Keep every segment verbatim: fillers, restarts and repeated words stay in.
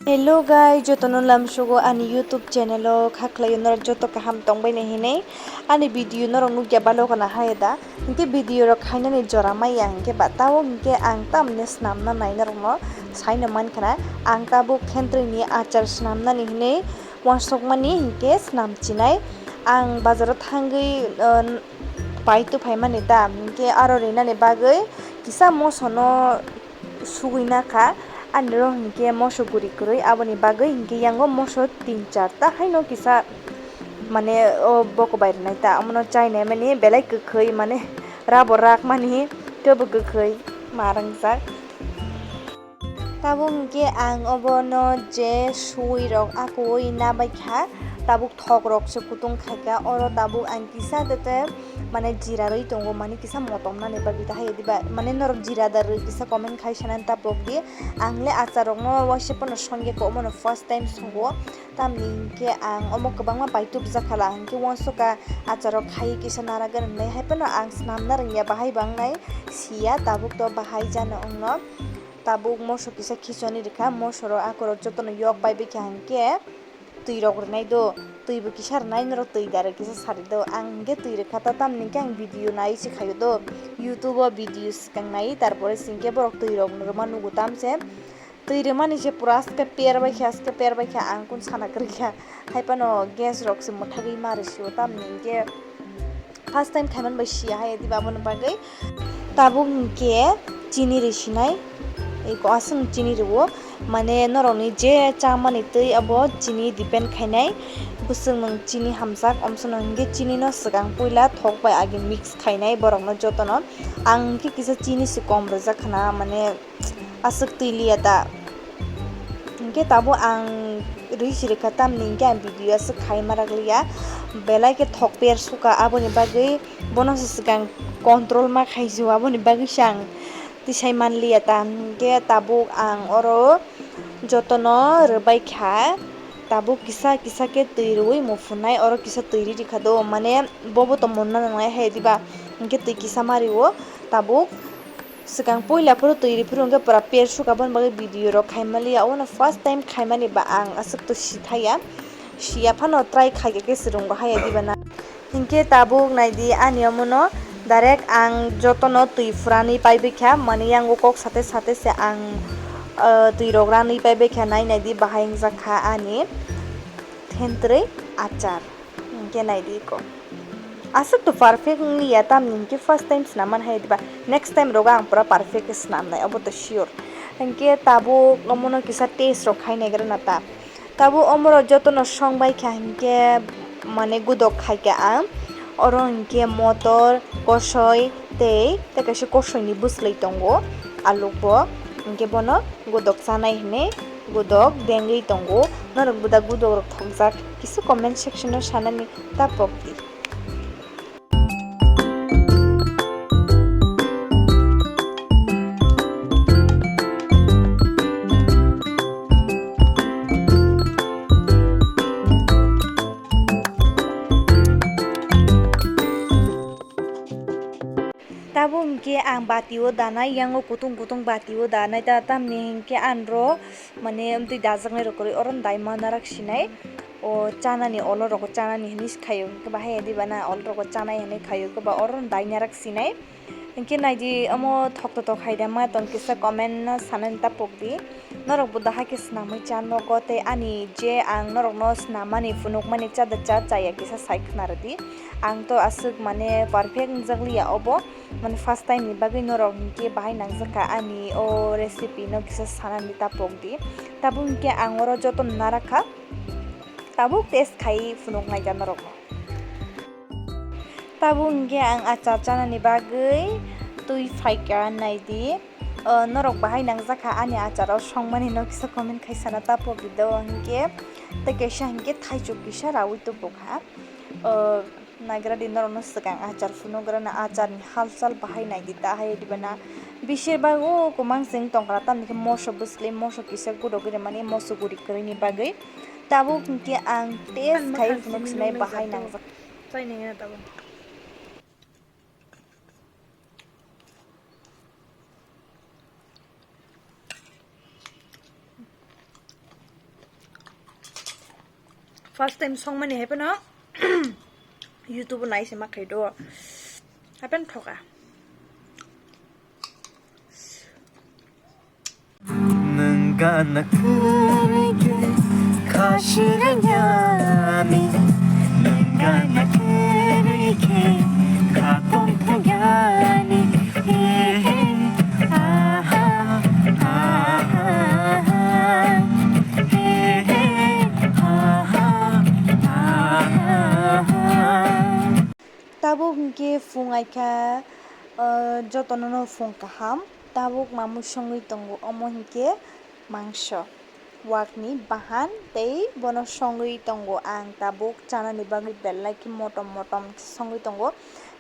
Hello guys, jotono lamsogo ani YouTube channel o kha khlaio norok joto kaham tongbaini hinwi. Ani video norok nukya balo kana hai da. Hinkhe video rok khainani jora maya hinkhe ba tao hinkhe ang tamni snamna nai norokno saino mankha na. Ang tabuk khentrwini achar snamnani hinwi uansukmani hinkhe snamchinai. Ang bazaro thangwi, uh, pai tuphaimani da hinkhe aro rinani bagwi kisa mosono sugwi nakha. Ani oro hinkhe moso guri kwrwi, aboni bagwi hinkhe yango moso tin char ta haino kisa, mane, o boko bai rwnai ta, omono chainai mani belai kwkhwi, mane, rabo rakmani kebo kwkhwi ma rwngjak. Tabuk hinkhe ang obono je sui rok akuwi nabaikha, tabuk thok rok se kutung khaikha, oro tabuk ang kisa tete, mane, jira rwi tongo, mane, kisa motom nani bagwi ta hai diba, mane, norok jira da rwi kisa comment khai sanani tapok di. Ang le achar rokno waisa pono songya kha, omono first time songo, tamni hinkhe ang omo kwbangma pai tubujak khala, hinkhe uansukha achar rok khai kisa naragan hinwi, hai pono ang snamna rwngya, bahai bo ang nai siya, tabuk to bahai jano wngno. Tabuk moso kisa khichoni rwkha, moso rok akorok jotono yok pai bikha hinkhe twi rok rwnai do, twi bo kisa rwnai, norok twi da rw kisa sari do, ang hinkhe twi rwkha ta, tamni hinkhe ang video nai se khaio do, YouTube o video swkang nai, tarpore se hinkhe borok twi rok rwma nugo tamse, twi rwmani se pura aske per bai kha, aske per bai kha, ang kun sana kwrwi kha, hai phano gas rok se mwthagwi ma rw sio, tamni hinkhe first time khaimani bai siya hai diba, aboni bagwi. Tabuk hinkhe chini rwi sinai, eko aswk chini rwo, mane norokni je chamani twi abo chini depend khainai, bwswk nwng chini hamjak omsano hinkhe chini no swkang puila thok bai agi mix khainai borokno jotono, ang hinkhe kisa chini se kom rwjak khna, mane aswk twi liya ta. Hinkhe tabuk ang rwi si rwkha, tamni hinkhe ang video aswk khai ma rak liya, belai khe thok per suka, aboni bagwi bono se swkang control ma khai jio, aboni bagwi se ang tisai man liya ta. Hinkhe tabuk ang oro jotono rwbai kha, tabuk kisa kisa khe twi rwui muphunai, oro kisa twi ri rikha do, mane bobo tongmonna nangnai hai diba, hinkhe twi kisa ma rio tabuk. Swkang puila phuru twi rw phuru hwnkhe pura per suka, aboni bagwi video rok khai manliya, obono first time khaimani ba ang aswk to sithaya, siya phano try khaikhe khe swrwngo haya diba na. Hinkhe tabuk naidi ani omono direct ang jotono twi phurani paibaikha, mani yango kok sate sate se ang, ah, twi rok ranwi paibaikha, nai naidi bahai wngjakha ani thentrwi achar. Hinkhe naidi eko. Aswk to perfect wngliya, tamni hinkhe first time swnam man hai diba. Next time rogo ang pura perfect khe swnam nai, obo to sure. Hinkhe tabuk omono kisa taste rok khai naigra na ta. Tabuk omoro jotono song bai kha hinkhe mane gudok khai kha ang. Oro hinkhe motor, kosoi tei, tei kaisa kosoini bwslai tongo, aluk bo. Hinkhe bono gudok chanai hinwi gudok dengwi tongo. Norok buda gudok rok thokjak, kisa comment section o sanani ta pokdi. Tabuk hinkhe ang bati o danai, yango kutung kutung bati o danai ta, tamni hinkhe ang ro mane amtwi dajaknai rok kwrwi oro dai ma narak sinai. O chanani olo rok chanani hinwi se khaio, hinkhe bahai ya diba na olo rok chanai hinwi khaio, hinkhe ba oro dai narak sinai. Hinkhe naidi omo thoktotok hai da ma tong kisa comment no sanani ta pokdi. Norok bo dahai khe swnamwi cha nogo tei ani je ang norokno swnamani phunukmani cha da cha chaya kisa sai khna rwdi. Ang to aswk mane perfect wngjak liya obo, mane first time ni bagwi norok hinkhe bahai nangjak kha ani o recipe no kisa sanani ta pokdi. Tabuk hinkhe ang oro jotono narak kha, tabuk test khai phunuk nai kha norokno. Tabuk hinkhe ang achar chanani bagwi twi phaikha naidi. O, norok bahai nangjakha ani achar o songmani no kisa comment khai sana ta pokdi do hinkhe tei kaisa hinkhe thaichuk kisa raui tubukha. O, naigra di norokno swkang achar phunukgra na achar ni halchal bahai naidi ta hai diba na. Bisir bag o kwmang chwng tongkha tamni khe moso bwsli moso kisa gudok rimani moso guri kwrwini bagwi. Tabuk hinkhe ang test khai phunuk sinai bahai nangjak. Chainai ya tabuk. First time songmani hai phano YouTube o nai se ma khai do. Hai phano thoka. Nwng gana kwrwi khe kha siranyani, nwng gana kwrwi khe kha tongthokani. He he, aha, aha, he he, aha, aha. Tabuk hinkhe phung aikha, ah, jotono no phung kaham. Tabuk mamui songwi tongo, omo hinkhe mangso. Wakni bahan tei bono songwi tongo ang. Tabuk chanani bagwi belai khe motom motom songwi tongo.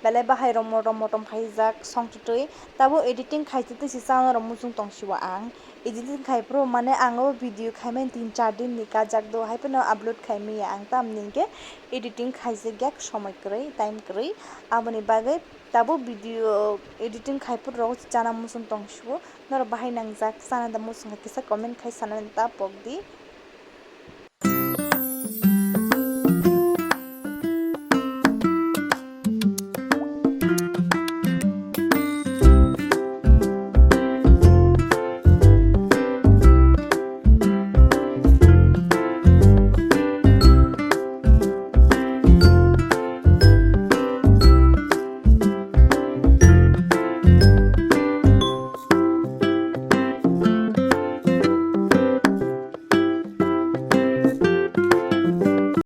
Belai bahairok motom motom khaijak songtwtwi. Tabuk editing khaitwtwi se chana rok muchung tongsiwo ang. Editing khai phuru mane ang o video khaimani tin char din ni kajak do, hai phano upload khaimaya ang, tamni hinkhe editing khaijak yak somoi kwrwi, time kwrwi, aboni bagwi tabuk video editing khai phuru rok chana muchung tongsiwo. Norok bahai nangjak chana da muchung khe kisa comment khai sanani ta pokdi.